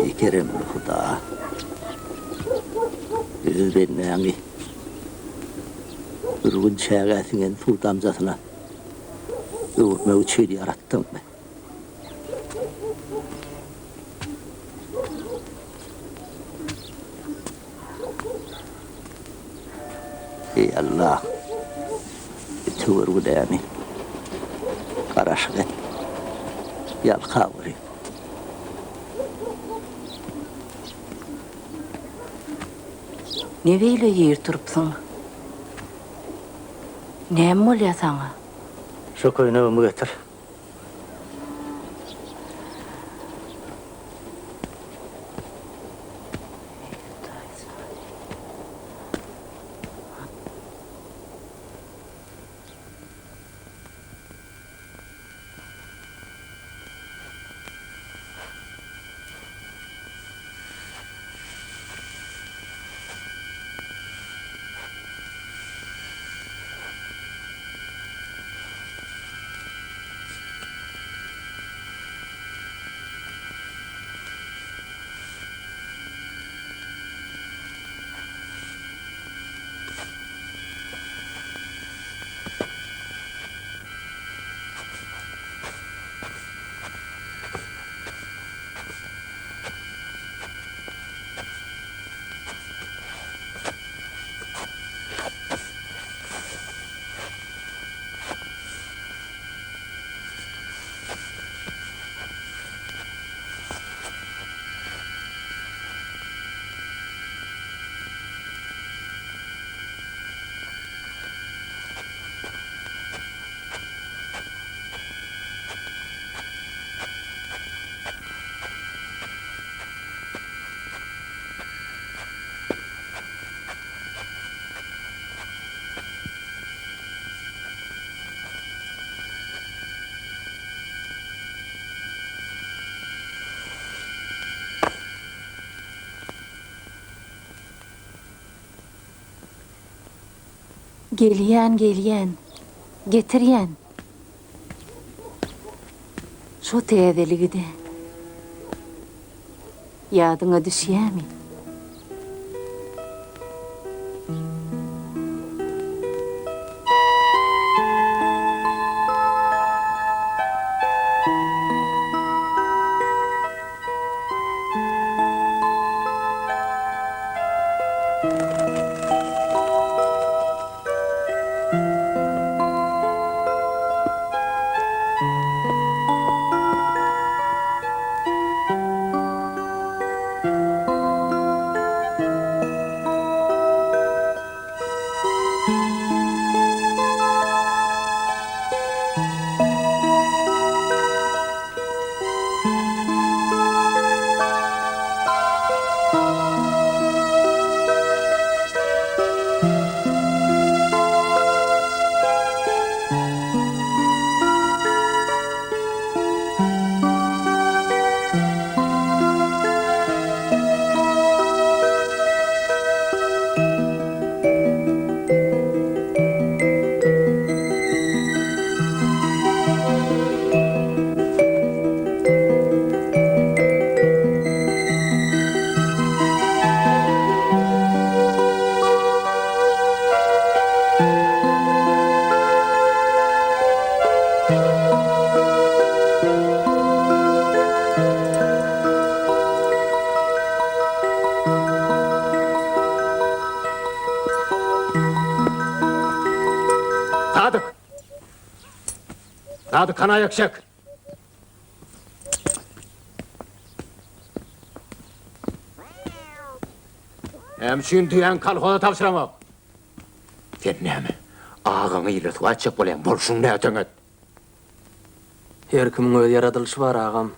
Eý keremli Huda! Öz bendäňi bir gün çägä siňen suw damjasyna öwürmek üçin ýaratdyňmy? Eý Allah! Ötewür günämi, garaşyk et, ýalkaweri. Ne beýle ir turupsyň? Näme bolýa saňa? Şo köýnegimi getir. Gelýän, gelýän. Getirýän. Şo täzeligi-dä. Ýadyňa düşýämi? Sadyk! Sadyk hany aýak çek! Näme üçin düýäňi kolhoza tabşyraňok? Sen näme, agaňy ile suwa etjek bolýaň, bolşuň näteňet? Her kimiň öz ýaradylyşy bar, agam.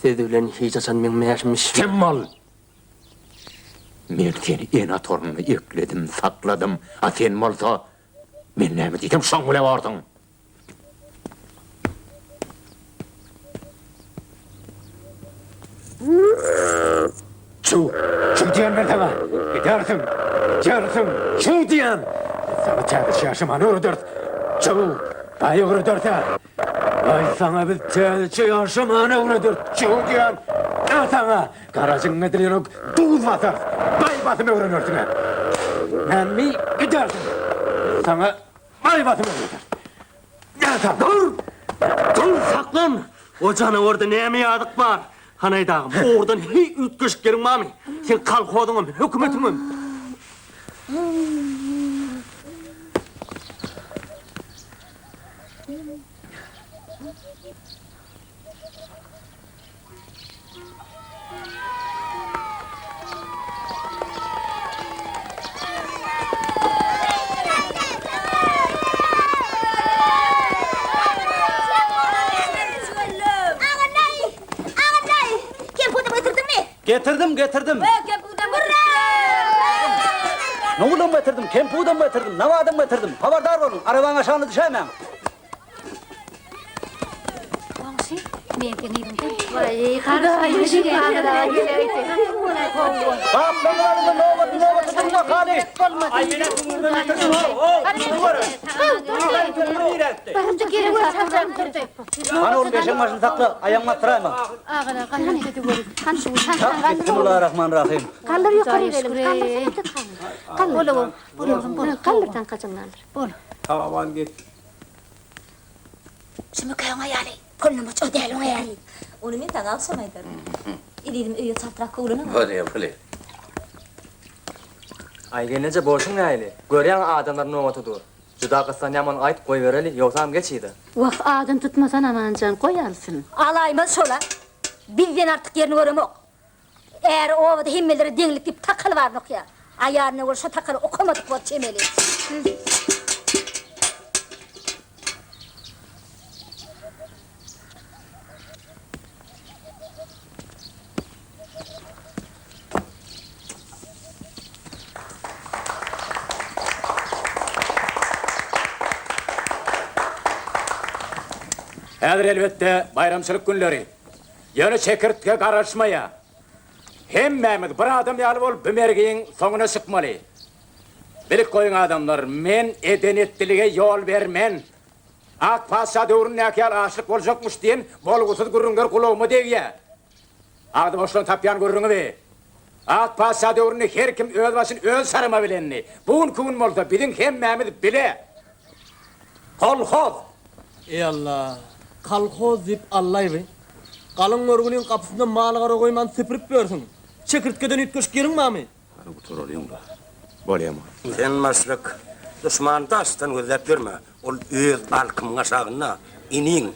Siz bilen hiç haçan meň mäşim bişmedi. Sem bol! Men seni ene torunda ekledim, sakladym, a sen bolsa, men näme diýsem şoň bile borsuň. Çüw, çüw diýen men saňa! Gidersiň, gidersiň, çüw diýen! Biz saňa täzeçe ýaşamany öwrederis! Çüw, baý öwrederis-ä! Baý saňa biz täzeçe ýaşamany öwrederis! Çüw diýen! Ä saňa! Garajyň edil ýürek duz basarys! Baý basym öwrenersiň-ä! Mämmi, gidersiň! Biz saňa baý basym öwrederis! Ä saňa! Dur! Dur, saklan! O janawarda näme ýazyk bar? Hany aýt agam, ogrudan heý üýtgeşik ýeriň barmy? Seň kolhozyňam, hökümetiňem. Getirdim, getirdim. Nowulam getirdim, kempudam getirdim, nawadam getirdim. Habardar boluň, arabaň aşagyna düşäýmäň. Goňşy, men seň yzyňdan. Waý, Hudaýa şükür. Gaplaň alyndy, nobat nobata durma, hany. Aý, men Hany ol beşiň başyny sakla, aýagyňy atdyraýma. Bismillahirrahmanirrahim. Galdyr ýokary gelin, galdyr. Bol, bol, galdyr taňkajyň galdyr. Bol. Sag-aman geç. Şumykaň aýaly, polnomoç o däl oň äri. Ony men saňa agşam aýdaryn. Ezizim öýe çaltrak kowlanaň. Bolýa, bolýa. Aý gelneje bolşuň nähili? Görýäň adamlar nobata dur. Juda gyssanýan boluň aýt goýbereli, ýogsam geç yza. Wah adyny tutmasan Amanjan goý alsyn. Alaýmaz şola. Bizden artyk ýerini göremok. Äri obada hemmelere deňlik diýip takal baryny okýar. Aýalyna görä şo takaly okamadyk bor çemeli. Häzir elbetde baýramçylyk günleri. Ýöne çekirtge garaşmaýar. Hemmämiz bir adam ýaly bolup bu mergiň soňuna çykmaly. Bilip goýuň adamlar, men eden-etdilige ýol bermen. Ak patyşa döwründäki ýaly açlyk boljakmyş diýen bolgusyz gürrüňler gulagyma degýär. Agzy boşlaň tapýan gürrüňi bi. Ak patyşa döwründe her kim öz başyny öz şarama bilendi. Bu günki gün bolsa biziň hemmämiz bile. Kolhoz! Eý Alla, kolhoz diýip allaýby. Galyň görgüliň gapysynda mal-gara goýman süpürip ýörsüň. Çekirtgeden üýtgeşik ýeriň barmy? Hany gutaralyň-da. Bolýamy? Sen başlyk, duşmany daşdan gözläp ýörme. Ol öz alkymyň aşagynda, iniň.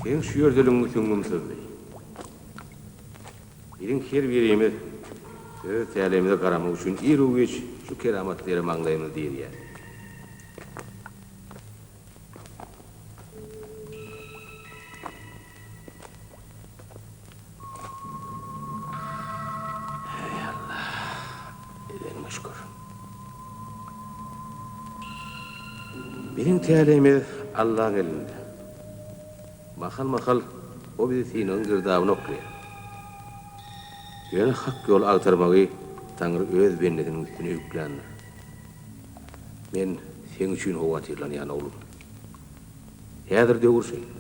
Seň şu ýerdeligiňi süňňüm syzdy. Biziň her birimiz öz täleýimize garamak üçin iru-giç şu keramatly ýere maňlaýymyzy direýäris. Eý Alla, edeniňe şükür. Biziň täleýimiz Allaň elinde. Mahal-mahal O bizi synagyň girdabyna oklaýar. Ýöne hak ýoly agtarmagy Taňry öz bendesiniň üstüne ýükländir. Men seň üçin howatyrlanýan, oglum. Häzir döwür şeýle.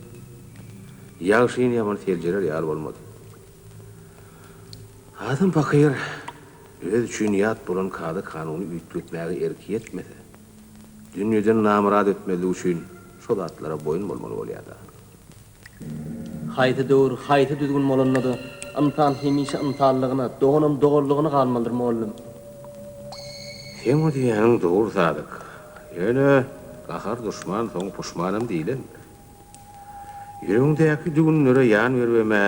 Ýagşyny ýamany seljerer ýaly bolmady. Adam pakyr özi üçin ýat bolan kada-kanuny üýtgetmäge erki ýetmese. Dünýeden namyrat etmezlik üçin şo zatlara boýun bolmaly bolýar-da. Haýsy döwür, haýsy düzgün bolanda-da, ynsan hemişe ynsanlygyna, doganam doganlygyna galmalydyr, mollum. Seň o diýýäniň dogry, Sadyk. Ýöne gahar duşman, soň puşmanam diýlen. Ýüregiňdäki düwünlere ýan beribem-ä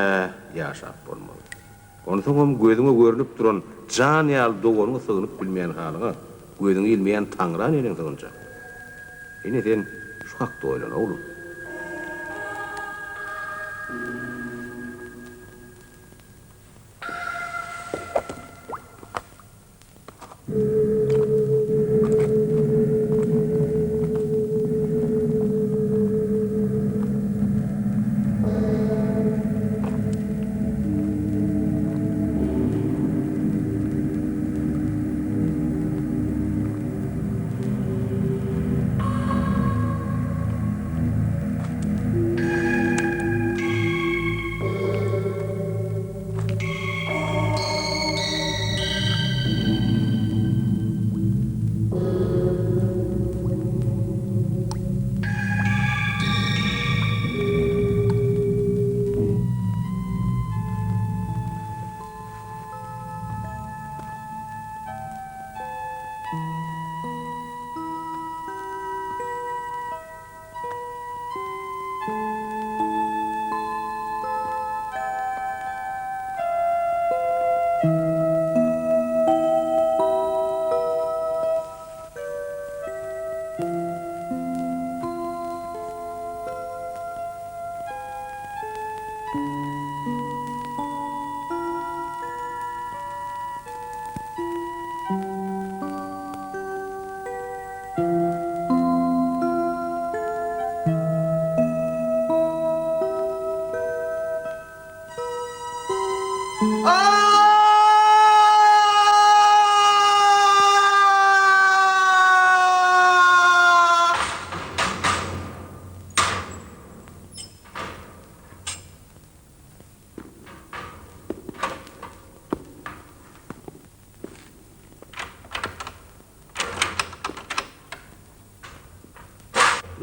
ýaşap bolmaz. Onsoňam gözüňe görnüp duran jan ýaly doganyňa sygynyp bilmeýän halyňa, gözüňi ilmeýän Taňra neneň sygynjak? Ine sen şu hakda oýlan, oglum.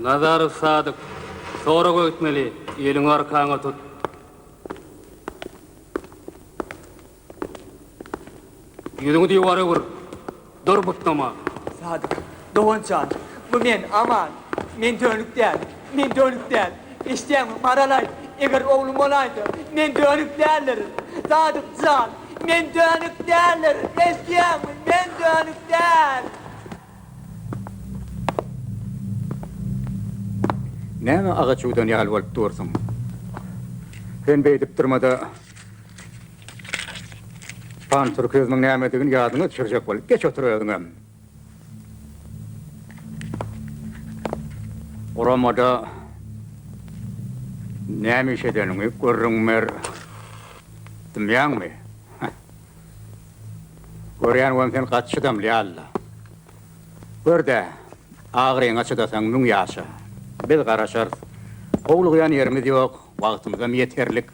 Nazarow Sadyk, soraga gitmeli, eliňi arkaňa tut. Ýüzüňi diwara öwür, dur butnama. Sadyk, dogan jan, bu men, Aman. Men dönük däl, men dönük däl. Eşidýäňmi, Maralaý, eger oglum bolaýsa, men dönük däldirin. Sadyk jan, men dönük däldirin, eşidýäňmi, men dönük däl. Näme agaç ýuwdan ýaly bolup dursuň? Sen beýdip durma-da, pantürkizmiň nämedigini ýadyňa düşürjek bol. Geç otur özüňem. Guramada näme iş edeniňi gürrüň ber. Dymýaňmy? Görýän bom sen gaty çydamly ýaly-la. Gör-dä, agyryňa çydasaň müň ýaşa. Biz garaşarys. Howlugýan ýerimiz ýok, wagtymyzam ýeterlik.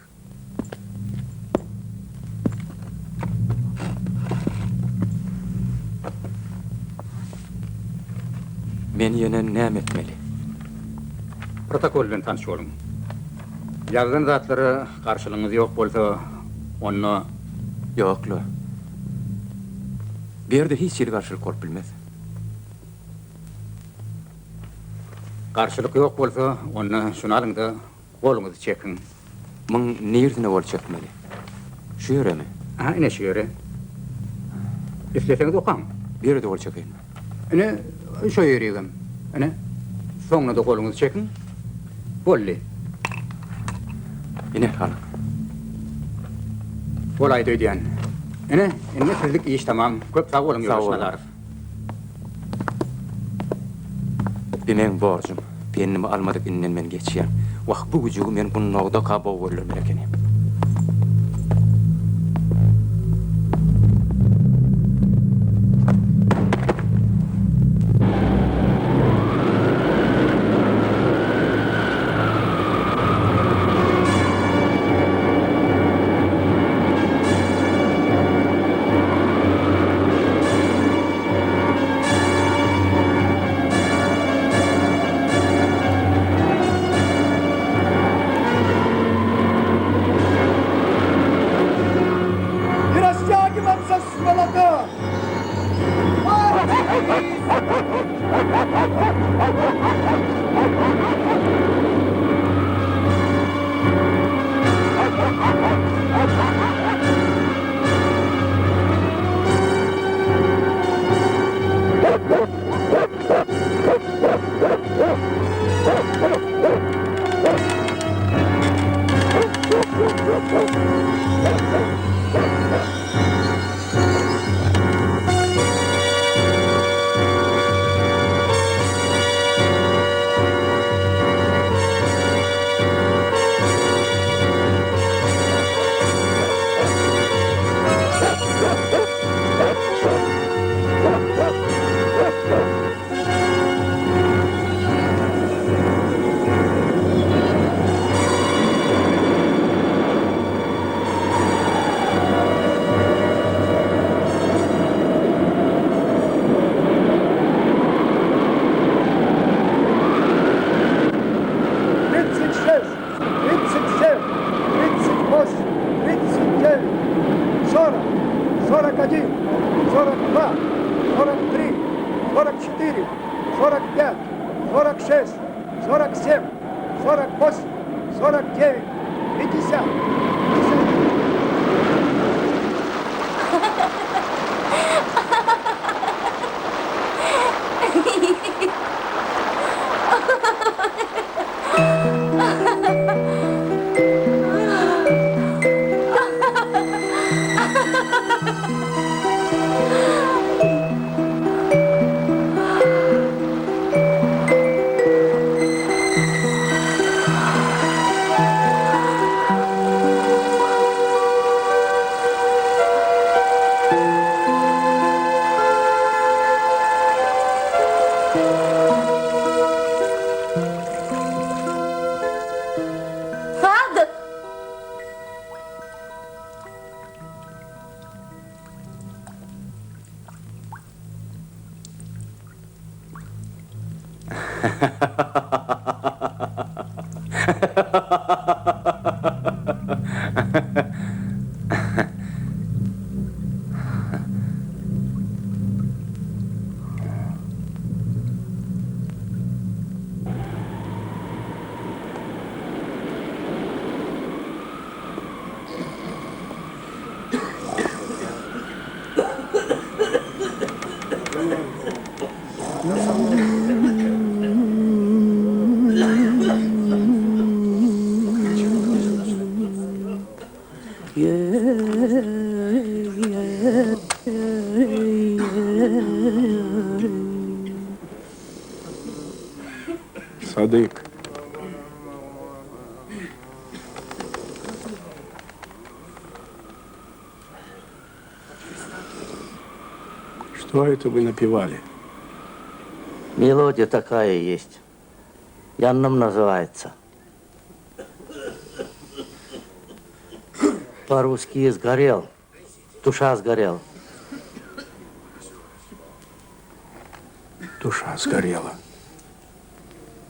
Men ýene näme etmeli? Protokol bilen tanyş boluň. Ýazylan zatlara garşylygyňyz ýok bolsa, onda. Ýok-la. Bu ýerde hiç hili garşylyk bolup bilmez. Garşylyk ýok bolsa, onda şuny alyň-da, Goluňyzy çekiň. Muň nirsine gol çekmeli? Şu ýeremi? Aha, ine şu ýere. Isleseňiz okaň. Bu ýere-de gol çekeýinmi? Ine, şo ýerigem. Ine, soňuna-da goluňyzy çekiň. Boldy. Ine, alyň. Bolaýdy öýdýän. Ine, indi sizlik iş tamam. Köp sag boluň, ýoldaş Nazarow. Bi meň borjum. Pennimi almadyk inden men geçýän. Wah, bu güjügi men gundagdaka bow öldürmeli ekenim. 36, 37, 38, 39, 40, 41, 42, 43, 44, 45, 46, 47, 48, 49, 50. Sadyk! Sadyk. Что это вы напевали? Мелодия такая есть. Янном называется. По-русски сгорел. Душа сгорела. Душа сгорела.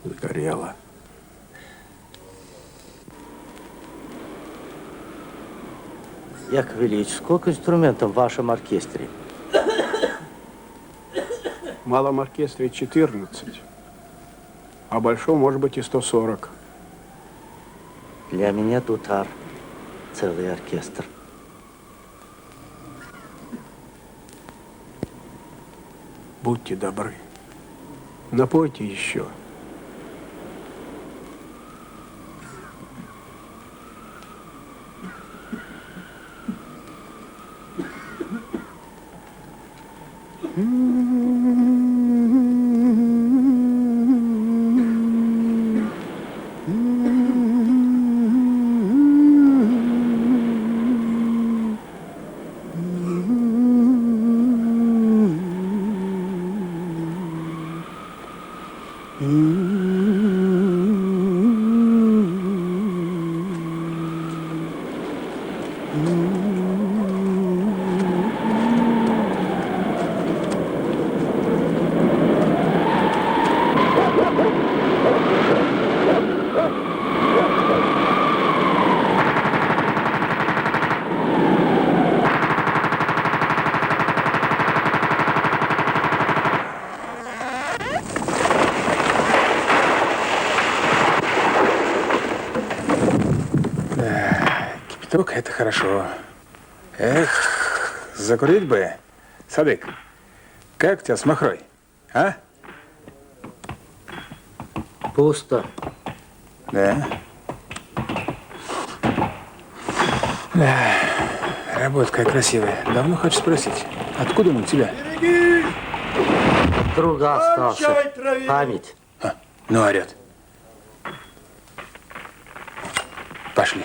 Сгорела. Яков Ильич, сколько инструментов в вашем оркестре? В малом оркестре 14, а большом, может быть, и 140. Для меня дутар целый оркестр. Будьте добры, напойте еще. Цветок — это хорошо. Эх, закурить бы. Садык, как у тебя с махрой, а? Пусто. Да? Да, работа какая красивая. Давно хочу спросить, откуда он у тебя? От друга остался. Память. А, ну, орет. Пошли.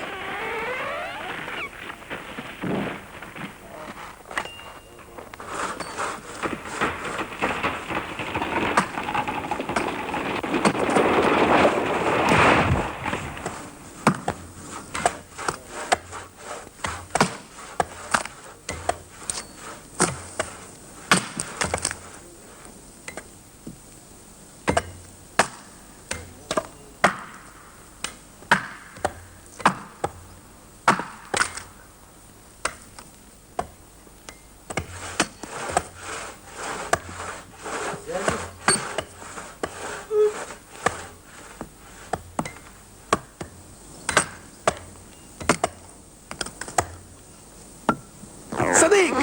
Sadyk!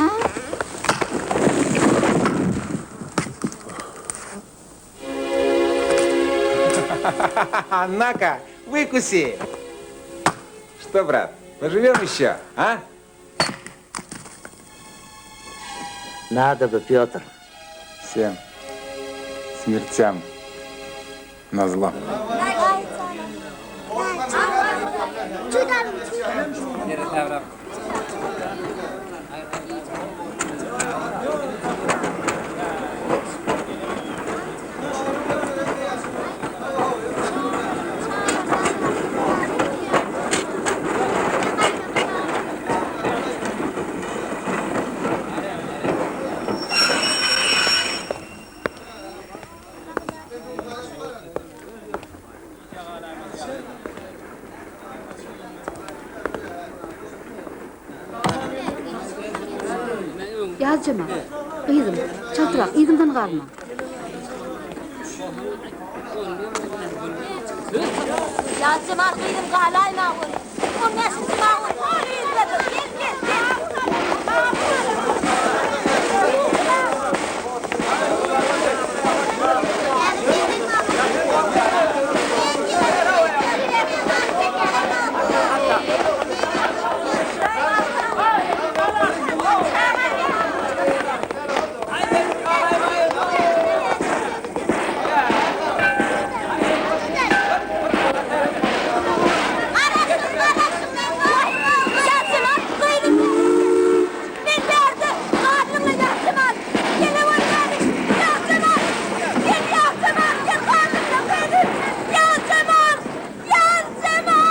На-ка, выкуси! Что, брат, поживем еще, а? Надо бы, Петр. Всем смертям назло. Ýazjemal, gyzym, çaltrak, yzymdan galma. Ýazjemal, gyzym, galaýma ony. On bäşinji wagon, yzda dur, gel, gel, gel. Ýazjemal, gyzym, men bärde, galyňa Ýazjemal, gele görmäni, Ýazjemal, gel Ýazjemal, gel galyňa gyzym, Ýazjemal, Ýazjemal!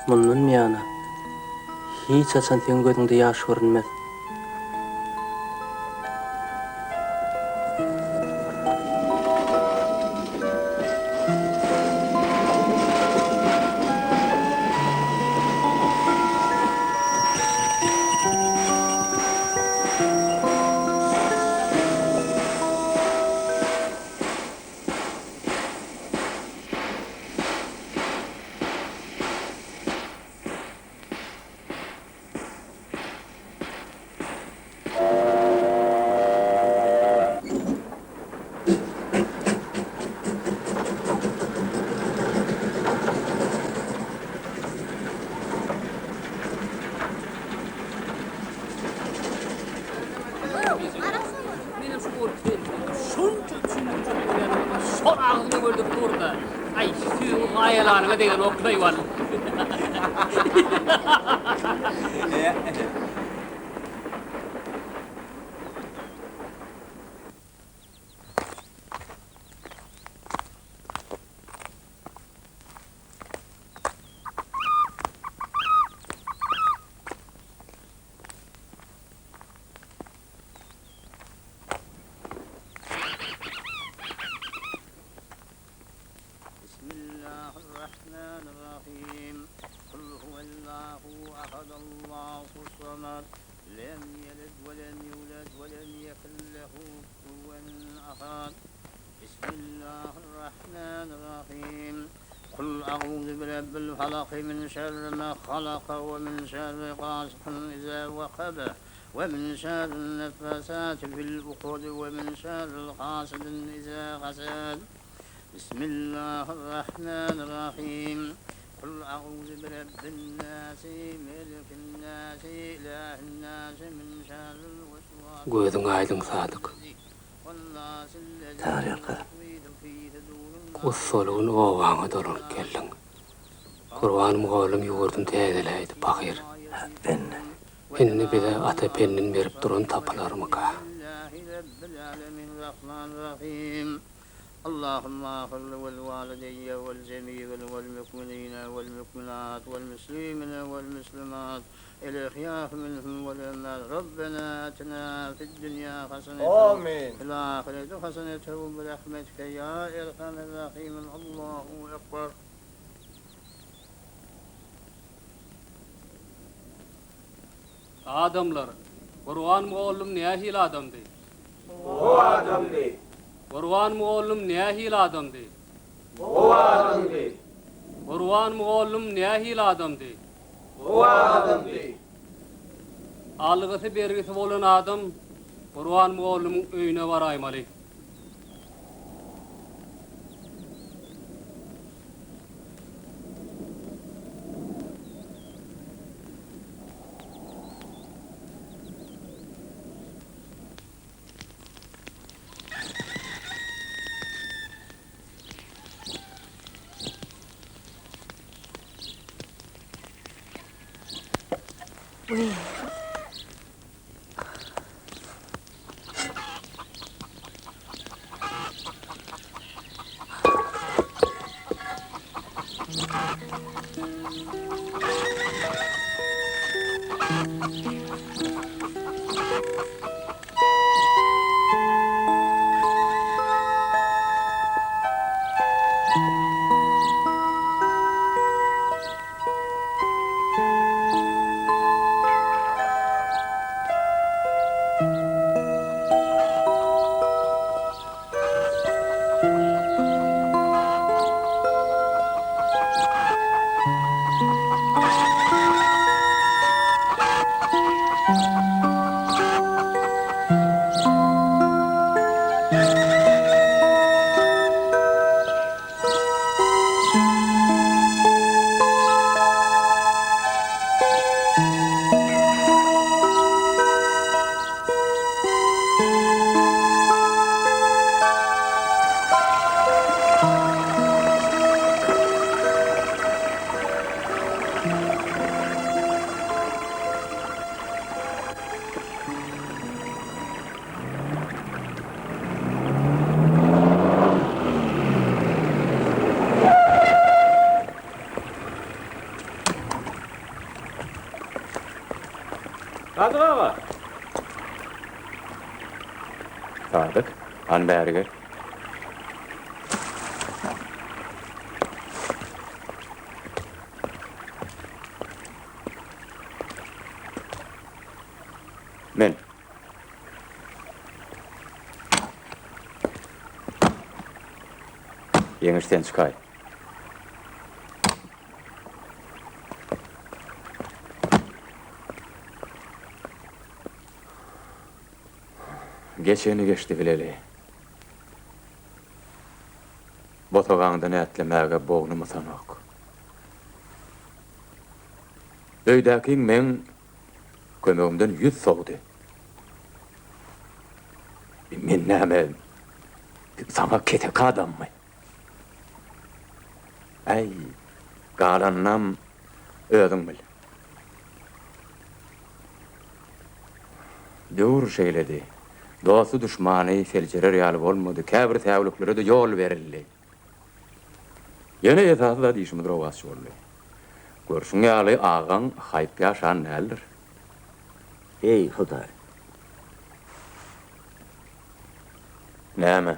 Mundan buýana hiç haçan seň gözüňde ýaş görünmez. Lem ýelid we lem ýulad we lem ýekun lehu kufuwen ahad. Bismillahirrahmanirrahim. Kul a'uzu birabbil falak min şerri ma halaka we min şerri gasikin iza wekebe we min şerrin neffasati fil ukudi we min şerril hasidin iza hased. Bismillahirrahmanirrahim. Kul a'uzu birabbin nasi, melikin nasi, ilahin nasi min şerril weswasil Gözüň aýdyň Sadyk. Taňryýalkasyn. Gussaly gün obaňa dolanyp geldiň. Gurban mugallym ýurduny täzeläýdi pahyr. Indi bize ata pendini berip duran tapylarmyka? Allahumma agfir li walideýe wel jemi'il wel mukminine wel mukminat wel muslimine wel muslimat el ehýahi minhum wel emwat Rabbena atina fid dünýa haseneten fil ahireti haseneten bi rahmetike ýa erhamer rahimin Allahu ekber. Adamlar, Gurban mugallym nähili adamdy? Gowy adamdy. Gurban mugallym nähili adamdy? Gowy adamdy. Gurban mugallym nähili adamdy? Gowy adamdy. Algysy-bergisi bolan adam Gurban mugallymyň öýüne baraýmaly. Wiý. Sadyk aga! Sadyk, hany bäri gel. Men. Ýeňiş sen çykaý. Geçeni geçdi bileli. Bosagaňdan ätlemäge bognum ysanok. Öýdäkiň meň kömegimden ýüz sowdy. Men näme, saňa keseki adammy? Äý, galanynam özüň bil. Döwür şeýledi. Dosty-duşmany seljerer ýaly bolmady, käbir säwliklere-de ýol berildi. Ýöne esasy zat işimiz rowaç boldy. Görşüň ýaly, agaň haýp ýaşan däldir. Eý, Hudaý! Näme,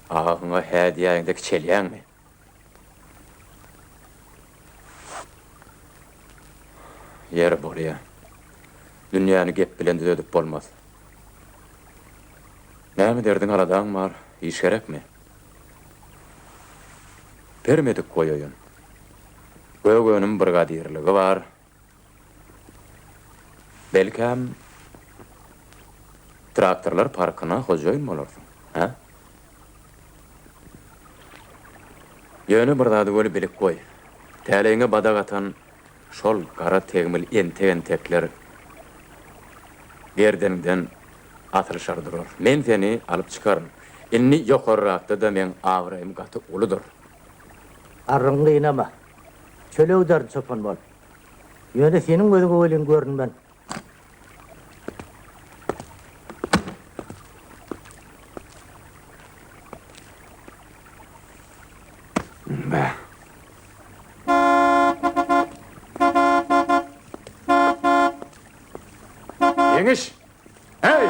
agaňa hä diýäýeňde kiçelýäňmi? Ýeri bolýa. Dünýäni gep bilen düzedip bolmaz. Näme derdiň-aladaň bar, iş gerekmi? Bermedik goýaýyn. Gök önüm brigadirligi bar. Belkäm, traktorlar parkyna hojaýyn bolarsyň, hä? Ýöne bir zady weli bilip goý, täleýiňe badak atan şol gara tegmil entek-entekler gerdeniňden asylyşar durar. Men seni alyp çykaryn. Indi ýokarrakda-da meň abraýym gaty uludyr. Arrygyňy gynama. Çöle giderin çopan bolup. Ýöne seniň gözüňe welin görünmen. Bä. Ýeňiş! Heý!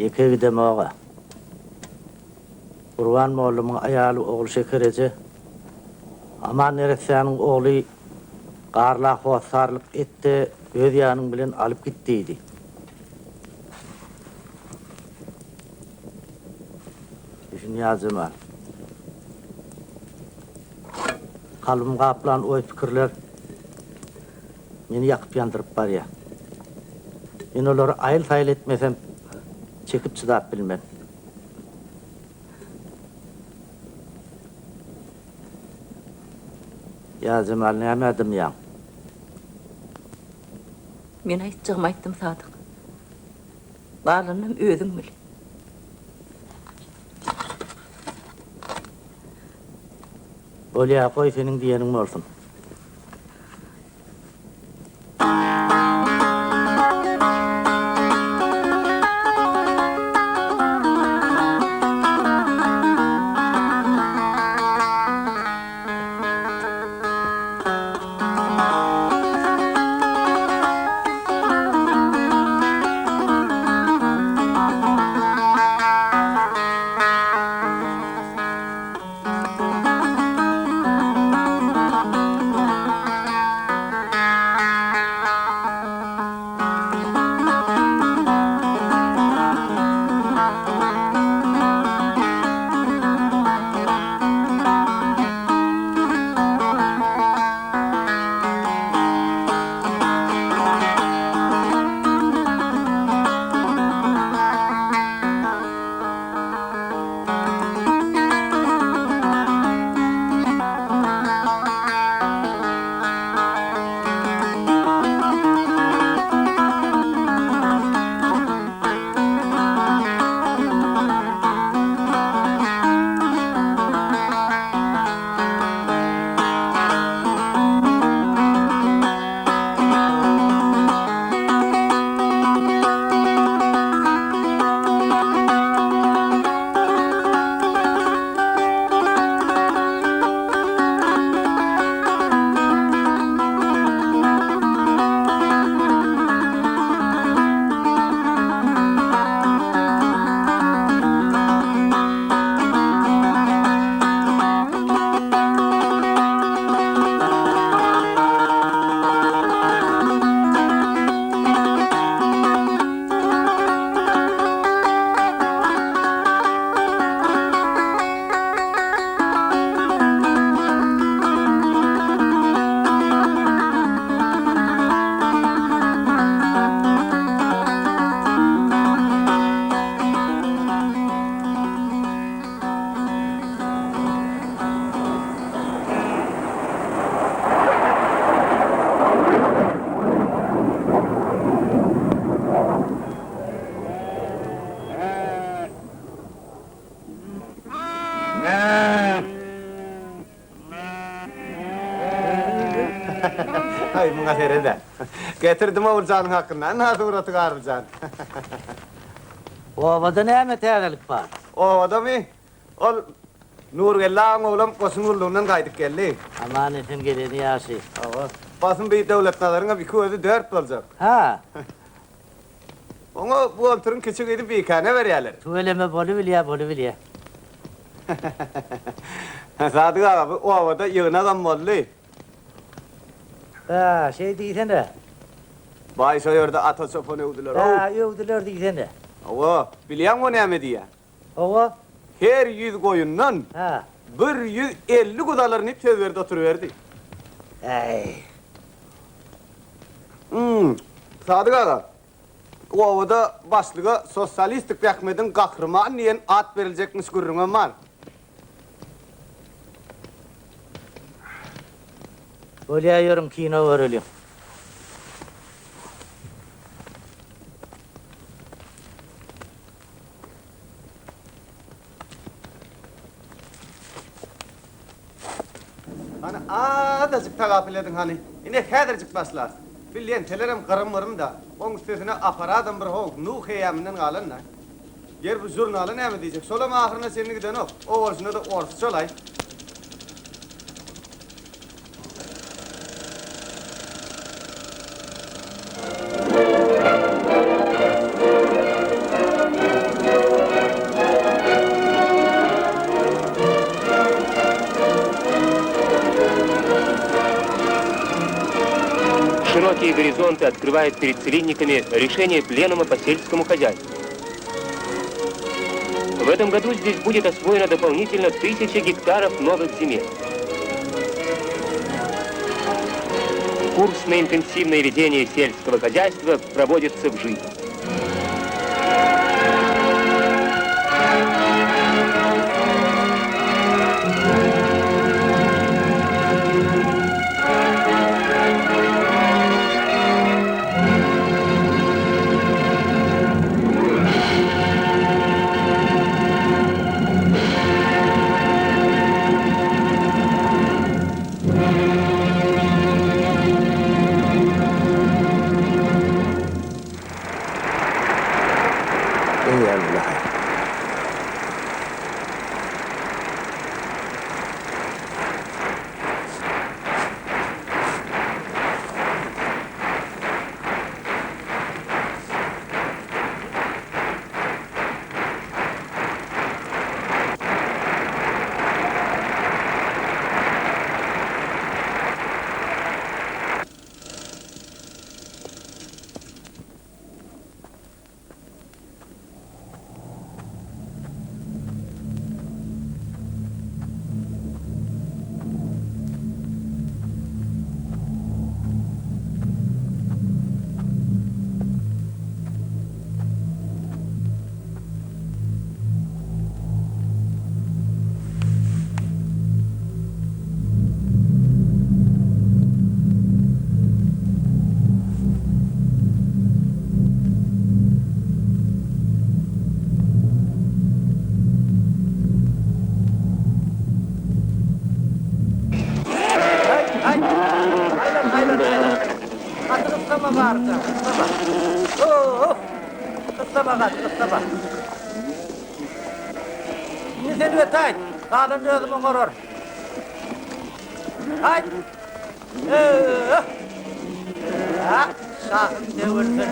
Ýeke gidemog-a. Gurban mollumyň aýaly Ogulşeker eje Aman neressäniň ogly Garla hossarlyk et-de, öz ýanyň bilen alyp git diýdi. Düşün Ýazjemal. Kalbymy gaplan oý-pikirler meni ýakyp-ýandyryp barýar. Men olary aýyl-saýyl etmesem, çekip-çydap bilmen. Ýazjemal nämä dymýaň? Men aýtjagymy aýtdym Sadyk. Galanynam özüň bil. Bolýa, goý seniň diýeniň bolsun. Aý, muňa sered-ä. Getirdim Oguljanyň hakynda. Ynha suraty Garlyjan. Obada näme täzelik bar? Obadamy? Ol Nurgeldi agaň oglam goşun gullugyndan gaýdyp geldi. Aman-esen geleni ýagşy. Hawa. Basym bi Döwletnazaryňam iki gözi dört boljak. Ha. Oňa buhgalteriň kiçi gyzy Bikäne berýärler. Tüweleme bolubilýä, bolubilýä. Sadyk aga, bu obada ýygnagam boldy. Hä, şeý diýsene. Baý şo ýerde Ata çopany öwdüler-ow. Hä, öwdüler diýsene. Hawa, bilýäňmi o näme diýýä? Hawa. Her ýüz goýundan Hä. 150 guzy alaryn diýip söz berdi oturyberdi. Äý. Hum, Sadyk aga, obada başlyga Sosialistik zähmediň gahrymany diýen at beriljekmiş gürrüňem bar. Bolýa ýörüň kino göreliň. Hany azajyk tagapyl ediň hany. Ine häzirjik başlarys. Bir lentelerim gyrym-gyrym-da. Oň üstesine apparadam bir how Nuh heýäminden galan-da. Ger bu žurnala näme diýjek? Şolam ahyryna çenli gidenok. O bolşuna-da orsça-laý. Широкие горизонты открывает перед целинниками решение пленума по сельскому хозяйству. В этом году здесь будет освоено дополнительно тысяча гектаров новых земель. Курс на интенсивное ведение сельского хозяйства проводится в жизнь. Eýýäm nahar. Aýlan, aýlan, aýlan. Gaty gyssama barja, gyssama. Oh! Gyssama gaty, gyssama. Indi sen ötäýt, galanyny özüm oňararyn. Haýt! Öh! Hä, şahym döwülsin.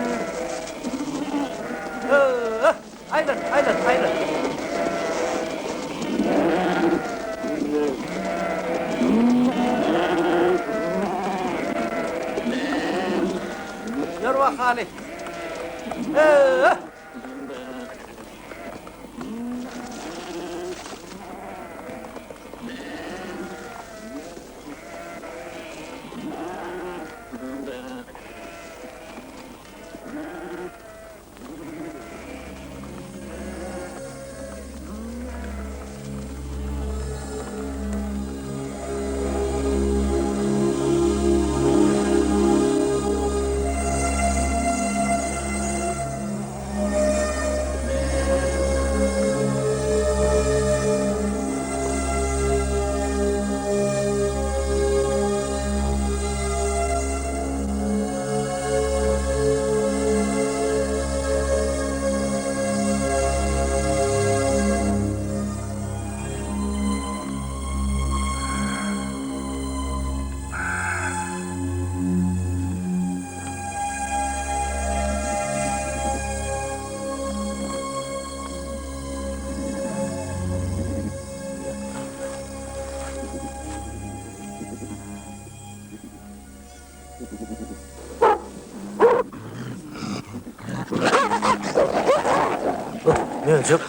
Öh! Aýlan, aýlan, aýlan. Ýör bakaly. Öh! Möjek.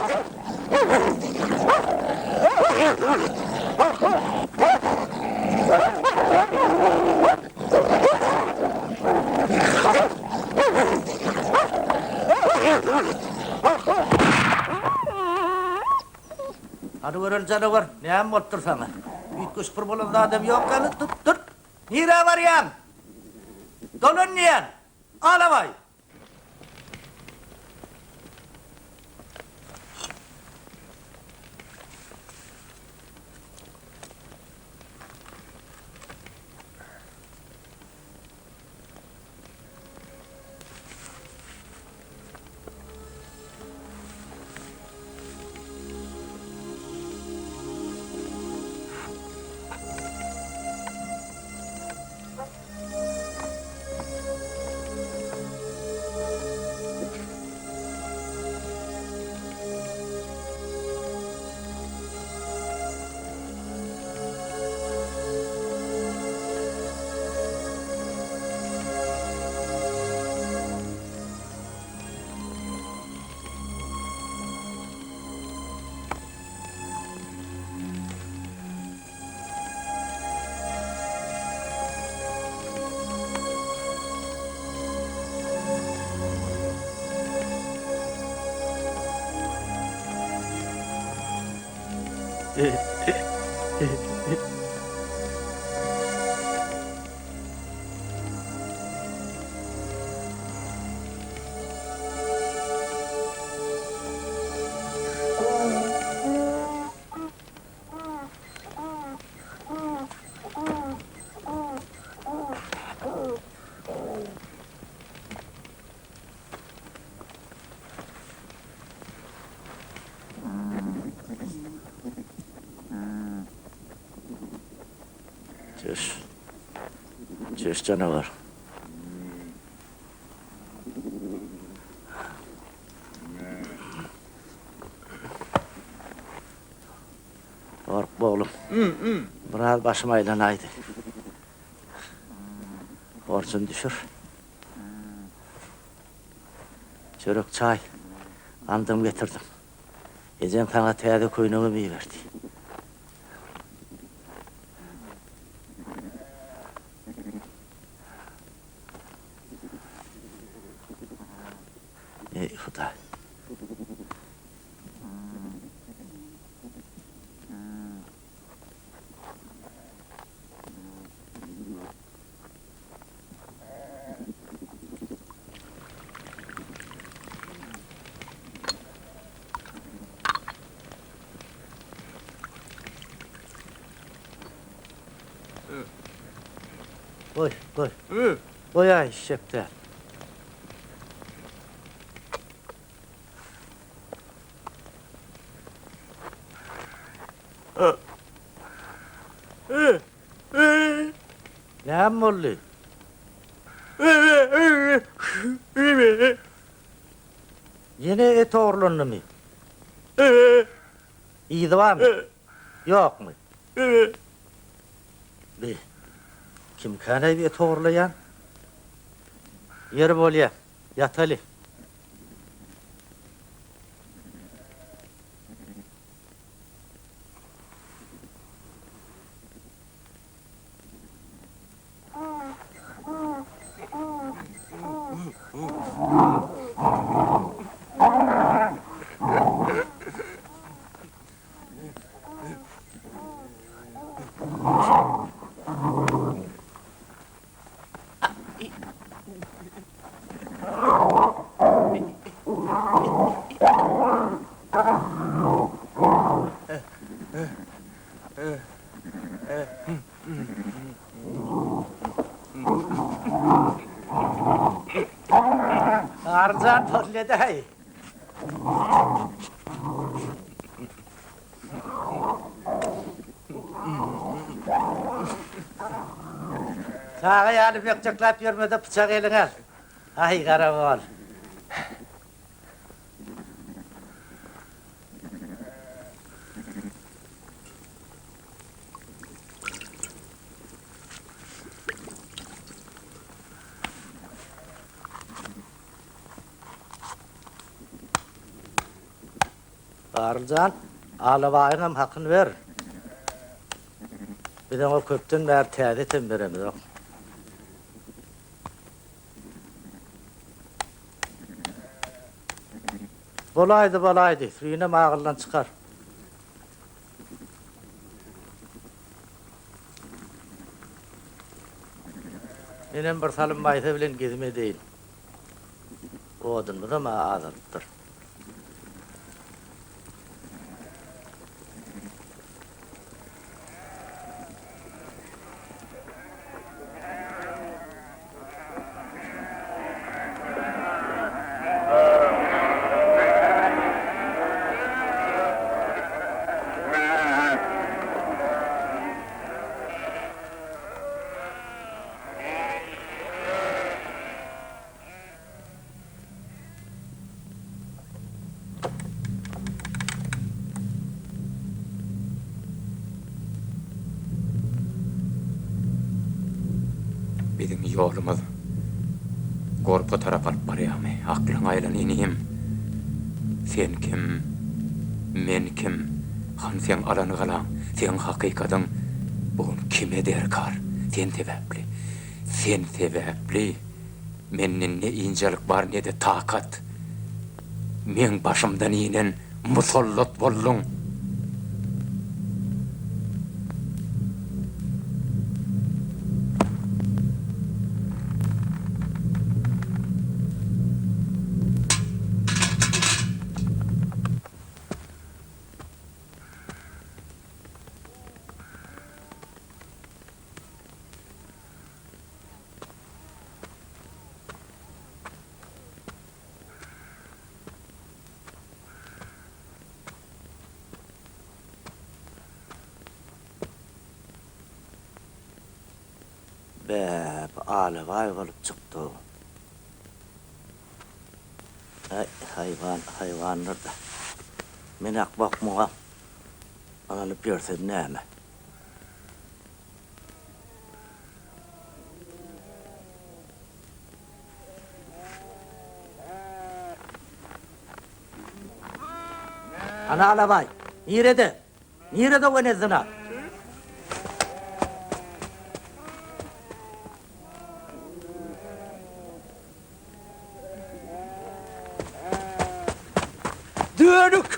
Hany göreli janawar, näme bolupdyr saňa? Üýtgeşik bir bolan zadam ýok ýaly, dur, dur! Nirä barýaň? Dolan diýýän! Alabaý! Çüş. Çüş canavar. Gorkma oglum. Biraz başym aýlanaýdy. Horjun düşür. Çörek çaý gandym getirdim. Ejeň saňa täze köýnegem iberdi. Eý, Hudaý. Goý, goý. Goý-aý, işjek däl. Näme boldy? Ýene et ogurlandymy? Yzy barmy? Ýokmy? Bi, kimkäneý et ogurlaýan? Ýeri bolýa, ýataly. Garynjan bolýa-daý. Çaga ýaly bökjekläp ýörme-de pyçagy eliňe al. Aý, garagol. Garly jan, Alabaýyňam hakyny ber. Biz oňa köpden bäri täze etem beremizok. Bolaýdy, bolaýdy, sürinem agyldan çykar. Menem bir salym Maýsa bilen gezim edeýin. Odunymyzam-a azalypdyr. Biziň ýolumyz Gorpa tarap alyp barýarmy? Aklyňa aýlan, inim. Sen kim? Men kim? Hany seň alan galaň, seň hakykatyň? Bu gün kime derkar? Sen sebäpli. Sen sebäpli mende ne ynjalyk bar, ne-de takat. Meň başymdan inen musallat bolduň. Bä, bu alabaý bolup çykdy-ow. Äý, haýwan, haýwandyr-da. Men akmak muňa ynanyp ýörsem näme? Ana Alabaý, nirede? Nirede o ene zyna? Dönük!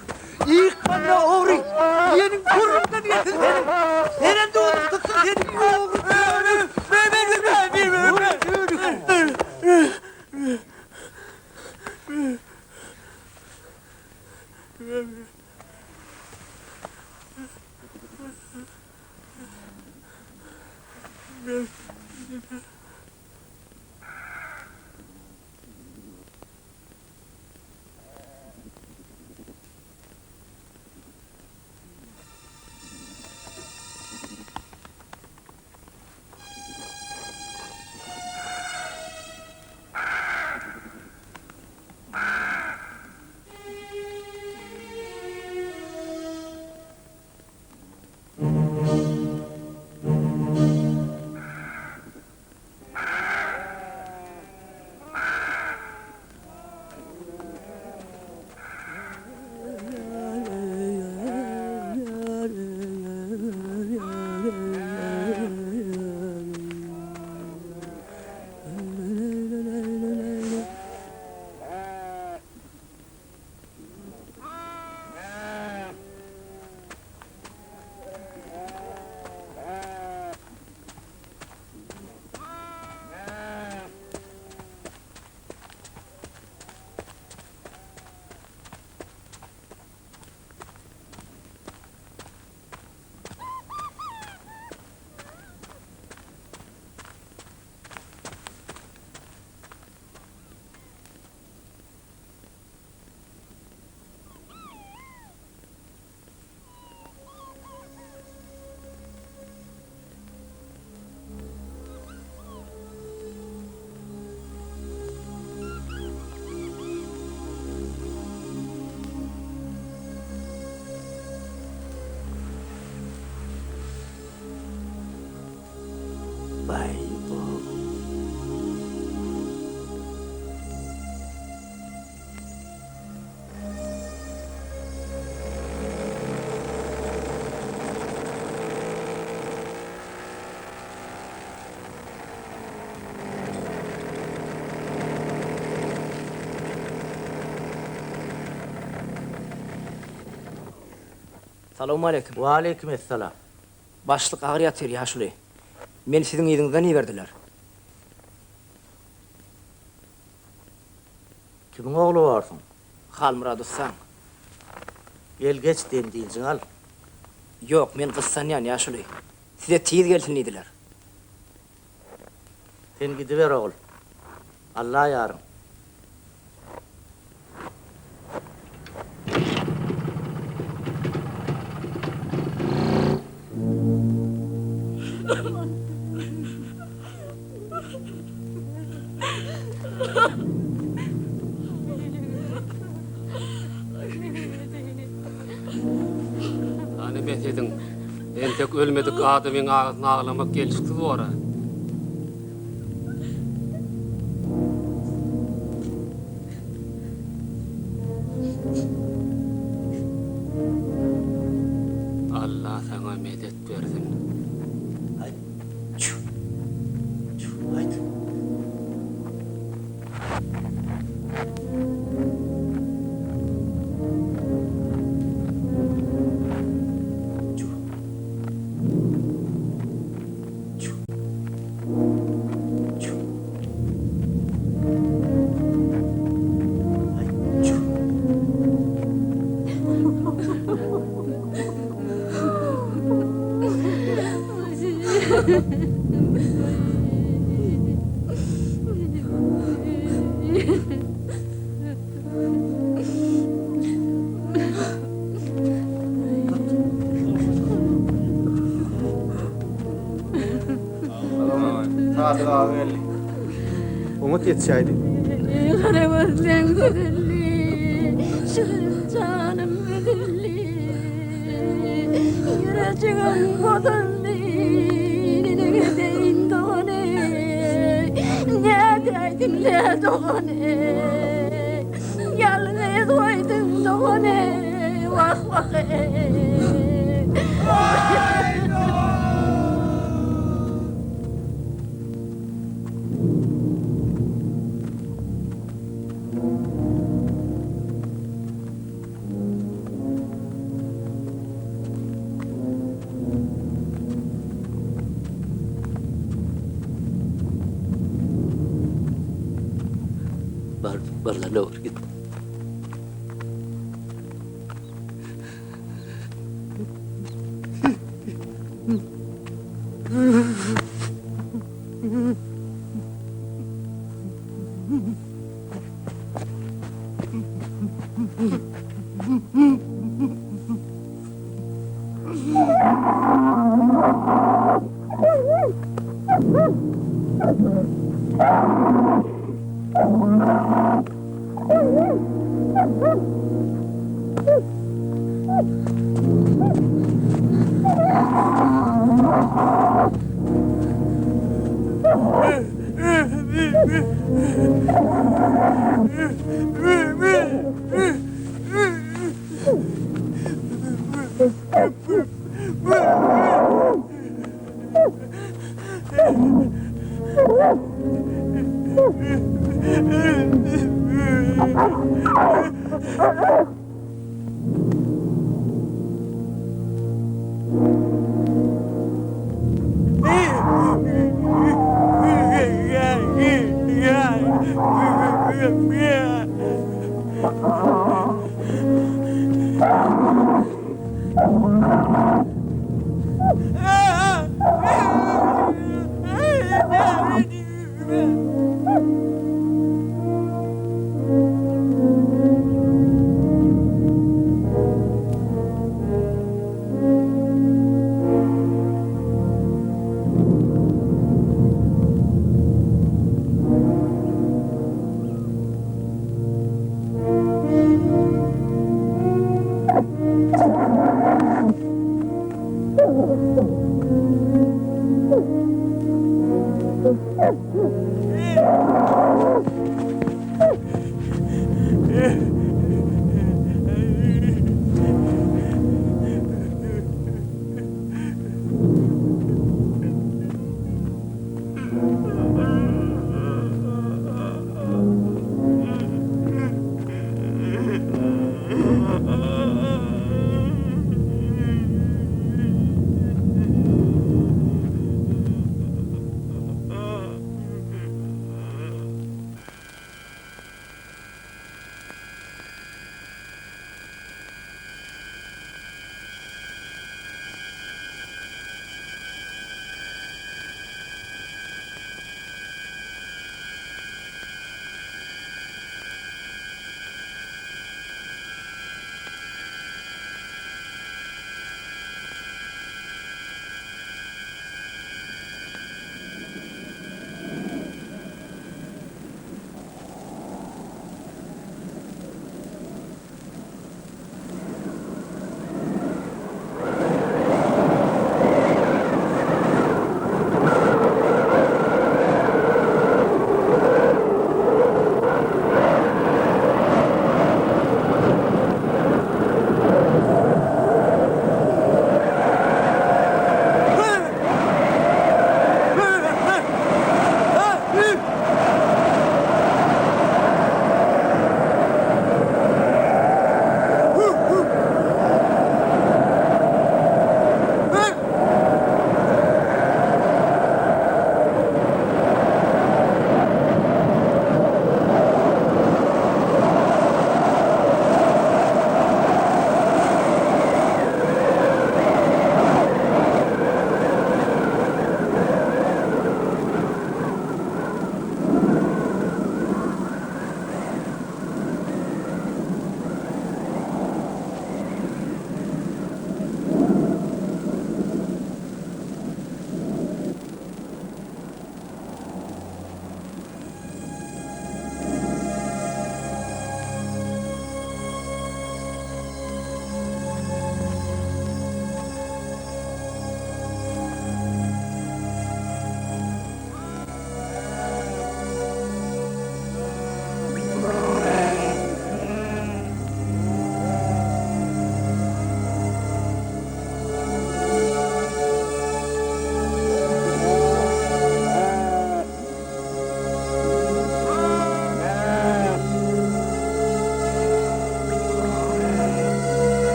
Ýykmanda ogry! Ýeniň burnundan gelsin seniň! Senem duzuk tutsun seniň ogry dönük! Dönük! Baý bu. Salowmaleýkim. Waleýkim essalam. Başlyk agyr ýatyr, ýaşuly. Meni siziň yzyňyzdan iberdiler. Kimiň ogly borsuň? Halmyrat ussaň. Gel geç, dem-dynjyňy al. Ýok, men gyssanýan, ýaşuly. Size tiz gelsin diýdiler. Sen gidiber ogul. Alla ýaryň. Hany bes ediň. Entek ölmedik adamyň agysyny aglamak gelşiksiz bor-a. Alla saňa medet bersin. Aýt. Çüw. Çüw, aýt. Sadyk aga geldi. Oňat ýetişäýdi. Gara gözleň gözelli, şirin janym gözelli. Ýürejigim bozuldy, neneň edeýin dogany, Nädäýdiň le dogany, Ýalňyz goýduň dogany, wah wah eý. Bar, barla dogry git.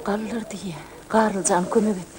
Galdyr diýýä. Garly jan kömek et.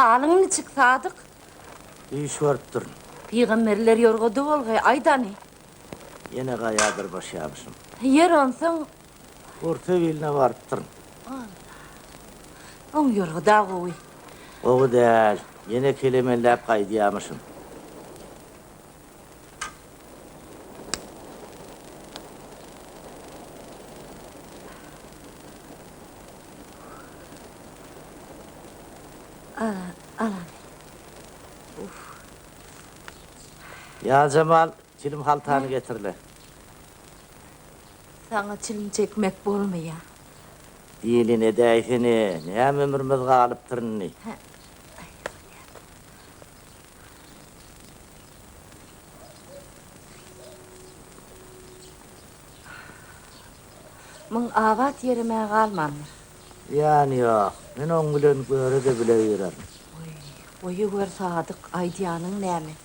Halyň niçik, Sadyk? Düýş görüpdirin. Pygamberler ýorgada bolgaý, aýt hany. Ýene gaýa dyrmaşýamyşym. Ýer onsoň. Orta biline barypdyryn. Alla. Oň ýorgada gowy. Gowy däl. Ýene kelemenläp gaýdýamyşym. Ýazjemal, çilim haltany getir-le. Saňa çilim çekmek bolmaýar. Diýlin edäýsene, näme ömrümiz galypdyr indi. Muň abat ýerem-ä galmandyr. Zyýany ýok. Men oň bilen göre-de bile girerin. Oý, goýuber Sadyk, aýdýanyň näme?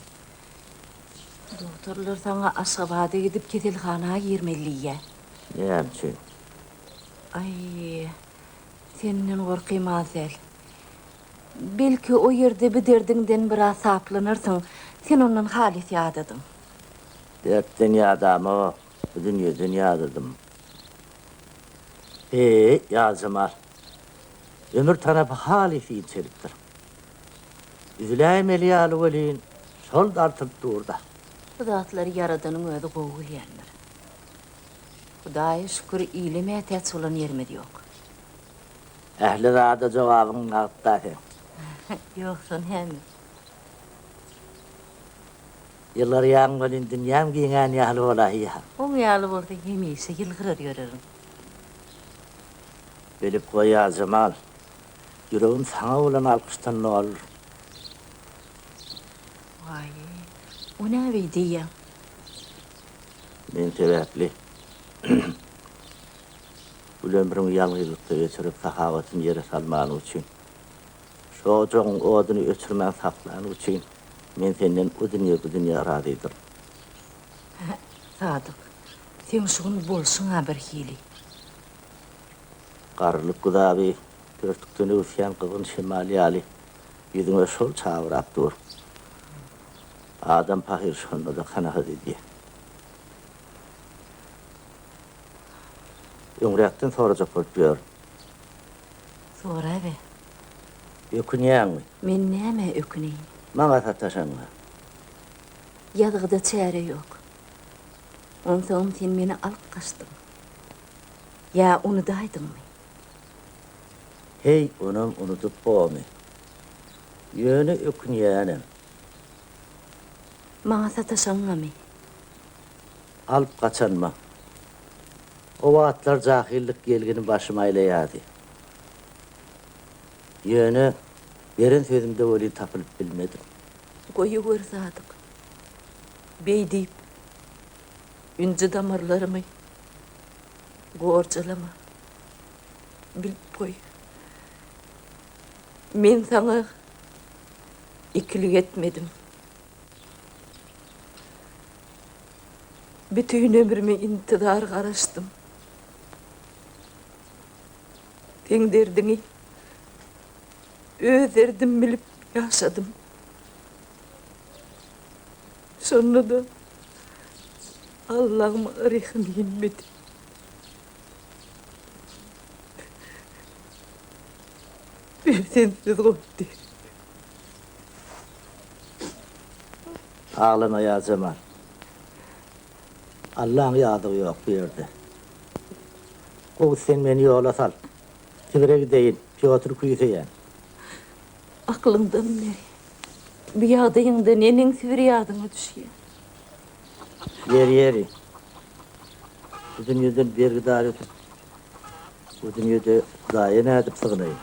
Dogtorlar saňa Aşgabada gidip keselhana girmeli diýýä. Näme üçin? Aý, senden gorkym az däl. Belki, o ýerde bi derdiňden biraz saplanarsyň. Sen ondan halys ýadadyň. Dertden ýadamok, bu dünýeden ýadadym. Heý, Ýazjemal, ömür tanapy halys inçelipdir. Üzüläýmeli ýaly welin, şol dartylyp dur-da. Bu zatlary Ýaradanyň özi gowy bilýändir. Hudaýa şükür, ile mätäç bolan ýerimiz ýok. Ähli zada jogabyň nagt-da seň. Ýogsa näme? Ýylgyrýaň welin dünýäm giňän ýaly bolaýýar. Oň ýaly bolsa hemişe ýylgyrar ýörerin. Bilip goý Ýazjemal, ýüregim saňa bolan alkyşdan dolyr. Waý, o näbeý diýýäň? Men sebäpli gül ömrüňi ýalňyzlykda geçirip sahawatyny ýere salmanyň üçin. Şu ojagyň oduny öçürmän saklanyň üçin men senden o dünýe bu dünýe razydyryn. Sadyk, seň şu gün bolşuň-a birhili. Garrylyk güzaby örtükden öwüsýän gyzgyn şemal ýaly ýüzüňe şol çabyrap dur. Adam pahyr şonda-da kanagat edýär. Öňräkden sorajak bolup ýörün. Soraber. Ökünýäňmi? Men nämä öküneýin? Maňa sataşanyňa. Ýazgyda çäre ýok. Onsoňam sen meni alyp gaçdyň. Ýa unudaýdyňmy? Heý, onam unudyp bormy? Ýöne ökünýänem. Maňa sataşanyňamy? Alyp gaçanyma. O wagtlar jahyllyk ýelgini başyma aýlaýardy. Ýöne beren sözümde welin tapylyp bilmedim. Goýuber Sadyk. Beý diýip, ünji damarlarymy gorjalama. Bilip goý. Men saňa ikilik etmedim. Bütin ömrümi intizar garaşdym. Seň derdiňi. Öz derdim bilip ýaşadym. Şonda-da Allaň maňa rehimi inmedi. Perzentsiz goýdy. Aglama Ýazjemal. Allaň ýazygy ýok bu ýerde. Gowusy sen meni ýola sal. Sibire gideýin, Pýotr küýseýän. Aklyňdan beri. Bu ýagdaýyňda neneň Sibir ýadyňa düşýär? Ýeri, ýeri. Bu dünýeden bergidar ötüp, bu dünýede Hudaýa nädip sygynaýyn?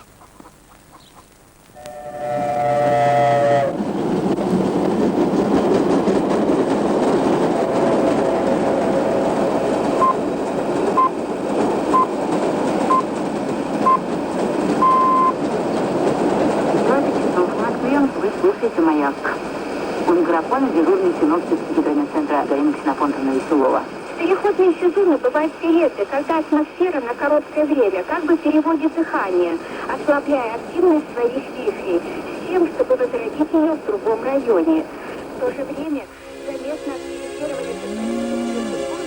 Вы слушаете «Маяк». У микрофона дежурный синоптик гидрометцентра Галина Ксенофонтовна Веселова. Переходные сезоны бывают периоды, когда атмосфера на короткое время как бы переводит дыхание, ослабляя активность своих вихрей, с тем, чтобы возродить ее в другом районе. В то же время заметно активизировались атлантические циклоны.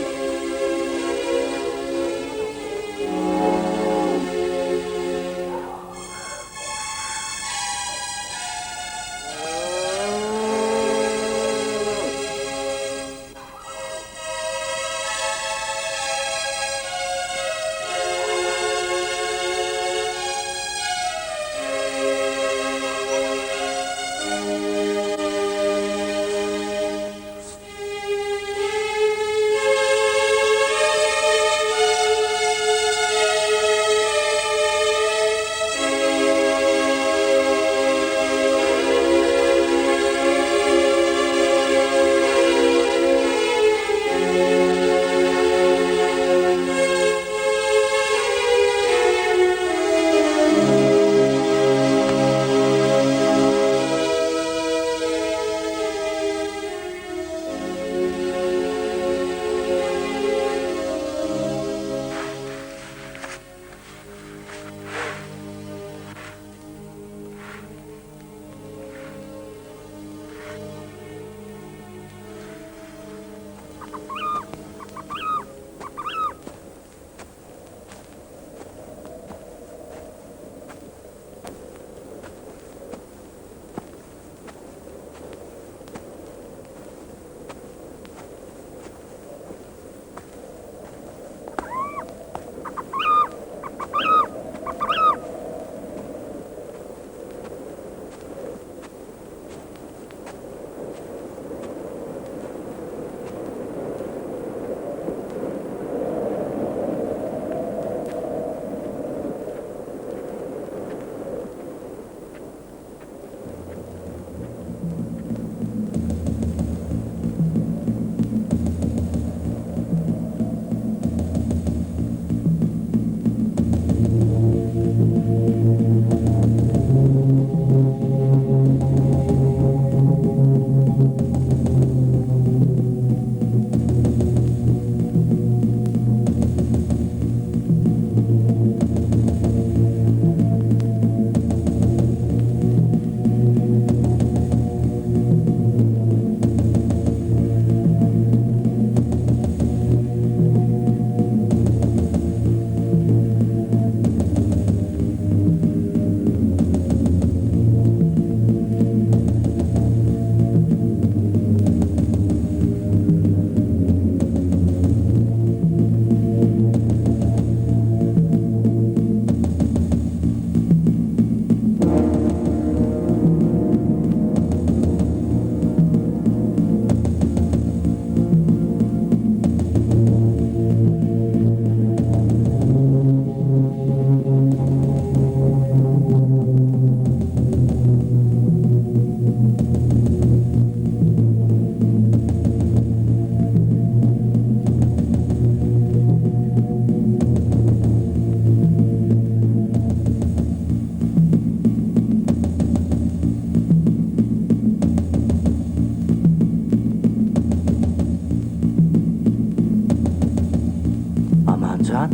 Amanjan,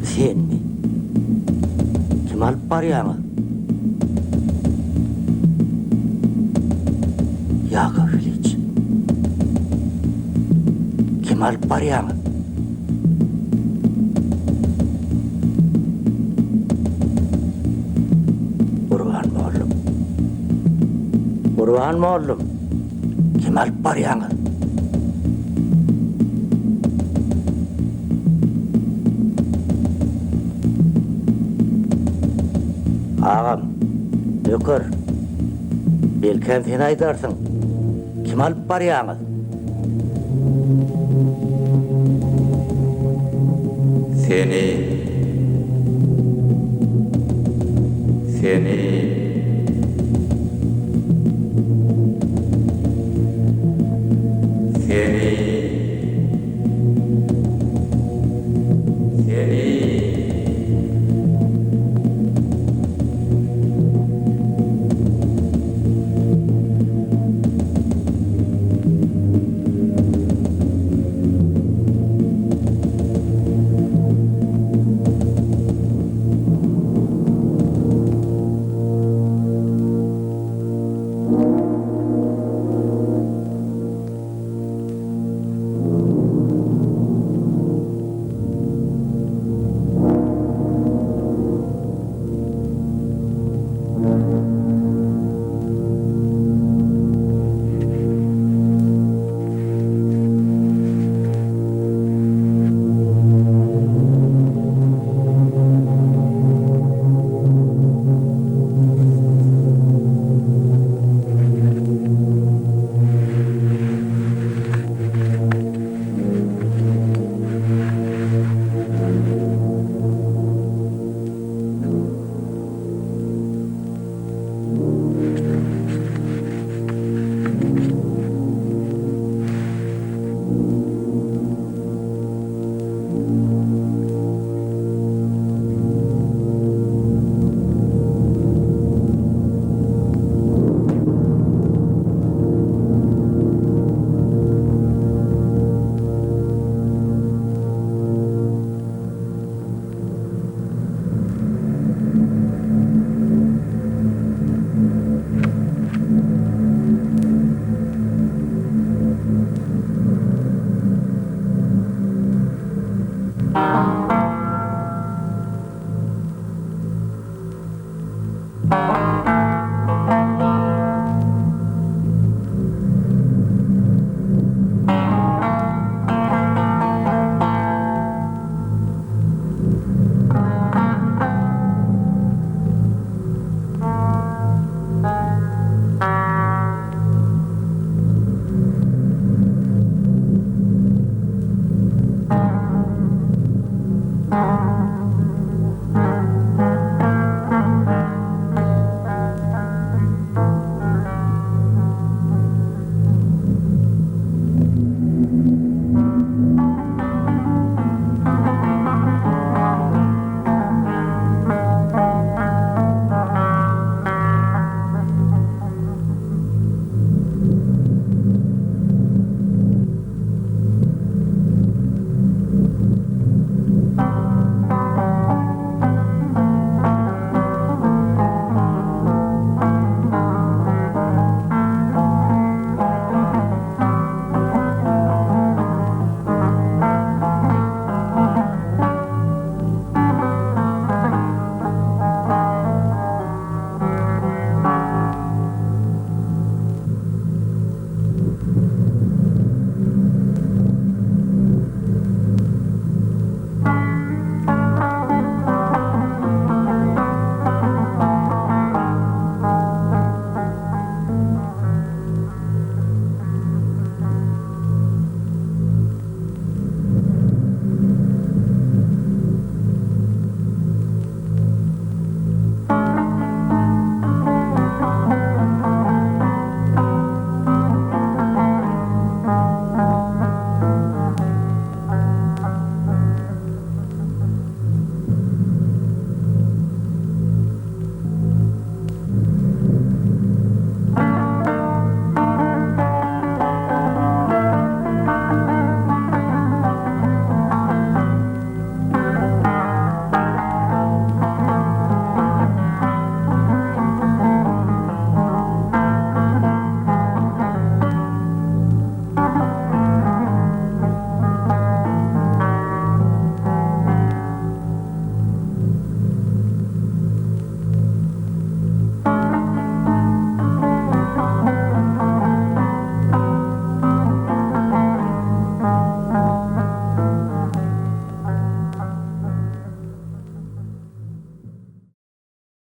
bu senmi? Kimi alyp barýaňyz? Kim alyp barýaňyz? Gurban mollum. Gurban mollum. Kim alyp barýaňyz? Agam, nöker, belkäm sen aýdarsyň, kim alyp barýaňyz? Seni. Seni.